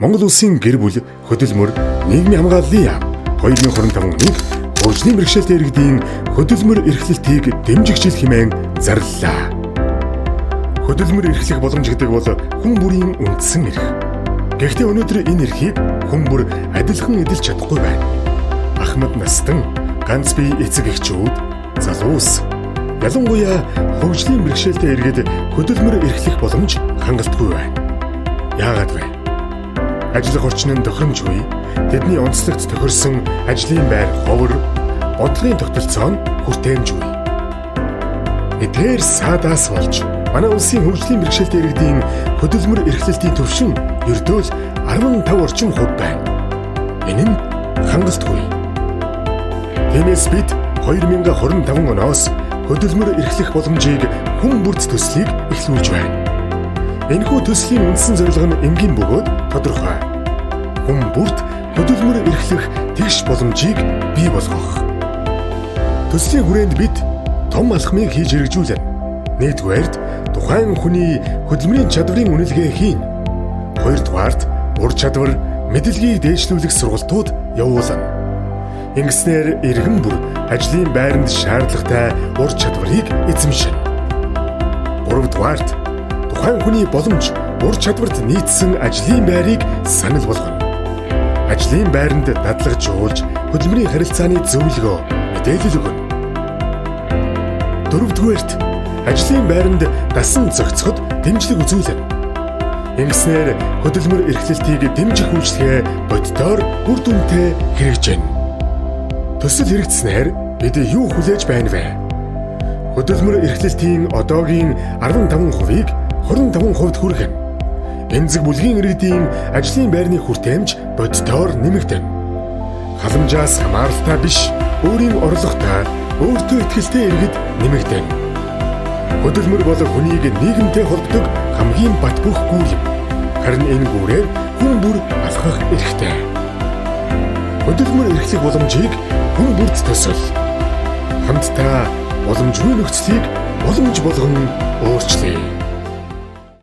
Монгол Улсын гэр бүл хөдөлмөр нийгмийн хамгааллын яам 2025 оны хөгжлийн бэрхшээлтэй иргэдийн хөдөлмөр эрхлэлтийг дэмжих жил хэмээн зарлалаа. Хөдөлмөр эрхлэх боломж гэдэг бол хүн бүрийн үндсэн эрх. Гэхдээ өнөөдөр энэ эрхийг хүн бүр адилхан эдэлж чадахгүй байна. Ахмад настан, ганц бие эцэг эхчүүд, залуус ялангуяа хөгжлийн бэрхшээлтэй иргэд хөдөлмөр эрхлэх боломж хангалтгүй байна. Яагаад вэ? Ажиллах орчин нь тохиромжгүй, тэдний онцлогт тохирсон ажлын байр ховор, бодлогын тогтолцоо нь хүртээмжгүй. Эдгээр саадаас болж манай улсын хөгжлийн бэрхшээлтэй иргэдийн хөдөлмөр эрхлэлтийн түвшин ердөө л 15 орчим хувь байна. Энэ нь хангалтгүй. Тиймээс бид 2025 оноос хөдөлмөр эрхлэх боломжийг хүн бүрт төслийг эхлүүлж байна. Энэхүү төслийн үндсэн зорилго нь энгийн бөгөөд тодорхой. Хүн бүрт хөдөлмөр эрхлэх тэгш боломжийг бий болгох. Төслийн хүрээнд бид том алхмыг хийж хэрэгжүүлнэ. Нэгдүгээрт, тухайн хүний хөдөлмөрийн чадварын үнэлгээ хийнэ. Хоёрдугаарт, ур чадвар, мэдлэгийг дээшлүүлэх сургалтууд явуулна. Ингэснээр иргэн бүр ажлын байранд шаардлагатай ур чадварыг эзэмшинэ. Гуравдугаарт, тухайн хүний боломж, ур чадварт нийцсэн ажлын байрыг санал болгоно. Ажлын байранд дадлагжуулж хөдөлмөрийн харилцааны зөвлөгөө, мэдээлэл өгнө. Дөрөвдүгээрт, ажлын байранд дасан зохицоход дэмжлэг үзүүлнэ. Ингэснээр хөдөлмөр эрхлэлтийг дэмжих үйлчилгээ бодитоор үр дүнтэй хэрэгжинэ. Төсөл хэрэгжсэнээр бид юу хүлээж байна вэ? Хөдөлмөр эрхлэлтийн одоогийн 15%-ийг 25%-д хүргэнэ. Эмзэг бүлгийн иргэдийн ажлын байрны хүртээмж бодитоор нэмэгдэнэ. Халамжаас хамааралтай биш, өөрийн орлоготой, өөртөө итгэлтэй иргэд нэмэгдэнэ. Хөдөлмөр бол хүнийг нийгэмтэй холбодог хамгийн бат бөх гүүр юм. Харин энэ гүүрээр хүн бүр алхах эрхтэй. Хөдөлмөр эрхлэх боломжийг хүн бүрт төсөл. Хамтдаа боломжгүй нөхцөлийг боломж болгон өөрчлөе.